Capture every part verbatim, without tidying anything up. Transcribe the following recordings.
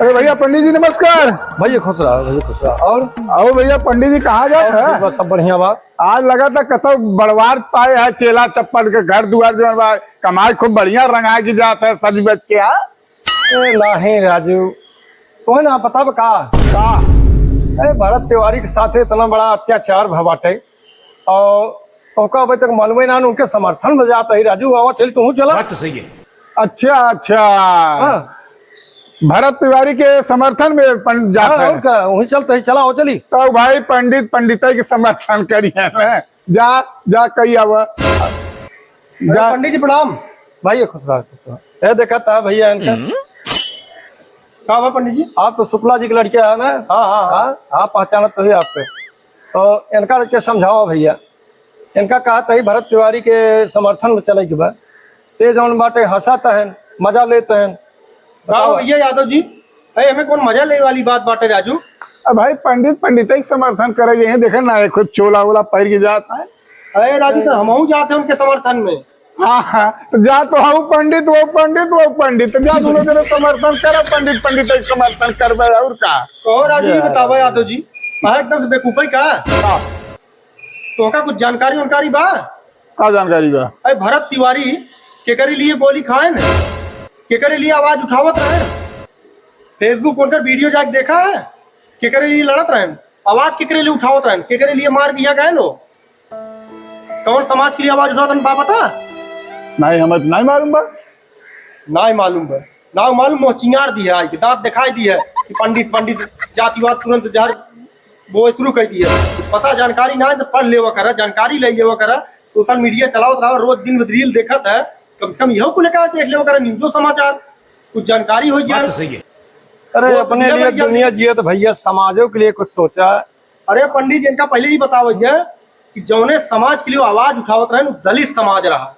अरे भैया, पंडित जी नमस्कार। भैया खुश रहा, भैया खुश रहा। और? आओ भैया, पंडित जी कहाँ जात और है? बस सब बढ़िया बा। आज लगा था कतौ बड़वार पाए है, चेला चप्पल के घर दुआर जौन बा, कमाई खूब बढ़िया रंगा की जात है, सज बज के, हाँ? ए, नाही राजू, तोहे ना पता बा का? का? अरे भरत तिवारी के साथे इतना बड़ा अत्याचार भ बाटे और ओका अबे तक मालूम ही ना, उनके समर्थन में जात ही राजू, आवा चल तू चला। बात तो सही है। अच्छा, अच्छा। हाँ। भरत तिवारी के समर्थन में पन-, जात हाँ, है। और का? वहीं चलते ही चला, हो चली। तो भाई पंडित पंडित के समर्थन करिए ना। जा, जा कही आवा। अरे जा। पंडित जी प्रणाम। भाई खुश रहा, खुश रहा। ए देखा था भैया इनका। हम्म। का बा पंडित जी? आप तो शुक्ला जी के लड़के हैं ना? हाँ, हाँ, हाँ। हाँ, हाँ, पहचानत तो ही आपके। तो इनका के समझावा भैया, इनका कहा तही भरत तिवारी के समर्थन में चले के बा। ते जौन बाटे हंसत हन, मजा लेत हन। का बतावा। भैया यादव जी, अरे हमें कौन मजा लेवे वाली बात बाटे राजू? अब भाई पंडित पंडित के समर्थन करे गए हैं, देखे ना, ये खुद चोला वोला पहिर के जात है। अरे राजू, तो हमहू जाते हैं उनके समर्थन में। हाँ, हाँ, तो जा तो हऊ पंडित, वो पंडित, वो पंडित, तो जा दोनों जने समर्थन करा, पंडित पंडित के समर्थन करबे, और का? कहो राजू, ये बतावा यादव जी, कहा एकदम से बेवकूफ है का? हाँ। तोहका कुछ जानकारी उनकारी बा? का जानकारी बा? अरे भरत तिवारी केकरे लिए गोली खाएन, केकरे लिए आवाज उठावत रहेन, Facebook उनकर वीडियो जाके देखा है, केकरे लिए लड़त रहेन, आवाज केकरे लिए उठावत रहेन, केकरे लिए मार दिया गए लो, कौन समाज के लिए आवाज उठावत रहेन, बा पता? नहीं, हमें तो नहीं मालूम बा। नाय मालूम बा, नाय मालूम, मुँह चिंगार दिया है, दांत दिखाई दिया है कि पंडित, पंडित, जातिवाद तुरंत जहर बोए शुरू कर दिया। पता जानकारी ना है तो पढ़ लेवा करा, जानकारी ले लेवा करा, सोशल मीडिया चलावत रहा, रोज दिन में रील देखत है, कम से कम यहो कुल का देख लेवा करा, न्यूजो समाचार, कुछ जानकारी हो जाए। बात तो सही है। अरे वो अपने दुनिया लिए भर दुनिया जियत भैया, समाजों के लिए कुछ सोचा। अरे पंडित जी, इनका पहले ही बतावत है कि जौने समाज के लिए वो आवाज उठावत रहे, वो दलित समाज रहा,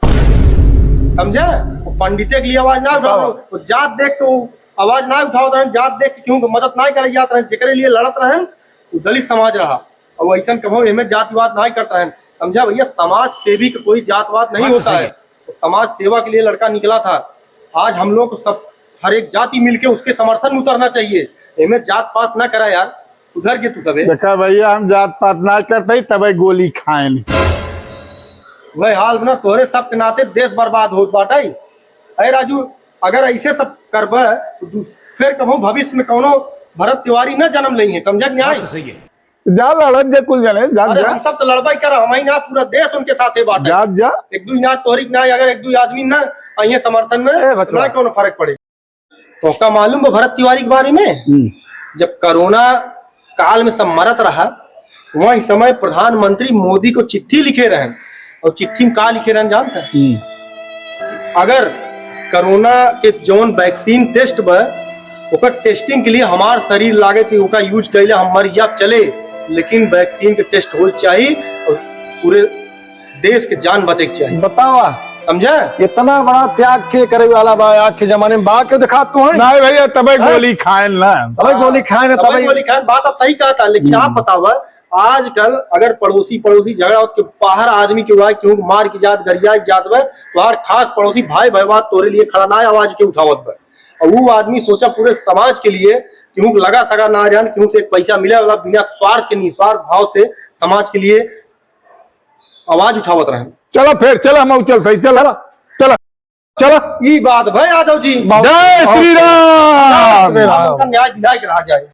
समझे? वो पंडिते के लिए आवाज ना उठावत रहे, वो जात देख के वो आवाज ना उठावत रहे, जात देख के केहू के मदद ना करे जात रहे, जेकरे लिए लड़त रहे, वो दलित समाज रहा। और ऐसा कहो, एमे जातिवाद ना करत रहे, समझा भैया? समाज सेवी का कोई जातवाद नहीं होता है। तो समाज सेवा के लिए लड़का निकला था। आज हम लोग को सब, हर एक जाति मिलके उसके समर्थन में उतरना चाहिए। एमे जात पात ना करा यार, सुधर के तू सबे। देखा भैया, हम जात पात ना करते ही तबे गोली खाएन। वही हाल में ना तोहरे सब के नाते देश बर्बाद होत बाटे। अरे राजू, अगर ऐसे सब करबे तो दू-, फिर कहूँ भविष्य में कौनो भरत तिवारी न जन्म लेंगे, समझा कि नहीं? बात तो सही है। जा लड़त जा कुल जने, जा, अरे जा। हम सब तो लड़बा ही करा, हम ही ना, पूरा देश उनके साथे बाटे। जा, जा। एक दुई ना तोहरी ना, अगर एक दुई आदमी ना आइए समर्थन में, ए, बचवा। ना कौनो फर्क पड़े। तोहका मालूम बा भरत तिवारी के बारे में? हम्म। जब कोरोना काल में सब मरत रहा, वही समय प्रधानमंत्री मोदी को चिट्ठी लिखे रहन, और चिट्ठी में का लिखे रहन जानत है? हम्म। अगर कोरोना के जौन वैक्सीन टेस्ट बा, ओकर टेस्टिंग के लिए हमार शरीर लागे तो ओका यूज कैले हम मर जाब चले, लेकिन वैक्सीन के टेस्ट हो चाहिए और पूरे देश के जान बचे के चाहिए। बतावा। समझा? इतना बड़ा त्याग के करे वाला बा आज के जमाने में, बा के दिखा तू है? नहीं भैया, तबे हाँ? गोली खाएन ना। तबे हाँ, गोली खाएन, तबे तबे गोली खाएन, बात आप सही कहा था, लेकिन हम्म। आप बतावा, आजकल अगर पड़ोसी, पड़ोसी झगड़ा होत के बाहर आदमी के हुआ, केहू के मार के जात, गरिया के जात बा, तोहार खास पड़ोसी भाई, भाई बात तोरे लिए खड़ा ना, आवाज के उठावत बा। और वो आदमी सोचा पूरे समाज के लिए, केहू के लगा सगा ना जान, केहू से एक पैसा मिले वाला, बिना स्वार्थ के, निस्वार्थ भाव से समाज के लिए आवाज उठावत रहें। चला फिर, चला, हम चलते, चला, चला। चला। ई बात भाई यादव जी। जय श्री राम। जय श्री राम। का न्याय दिलाए के रहा जाए।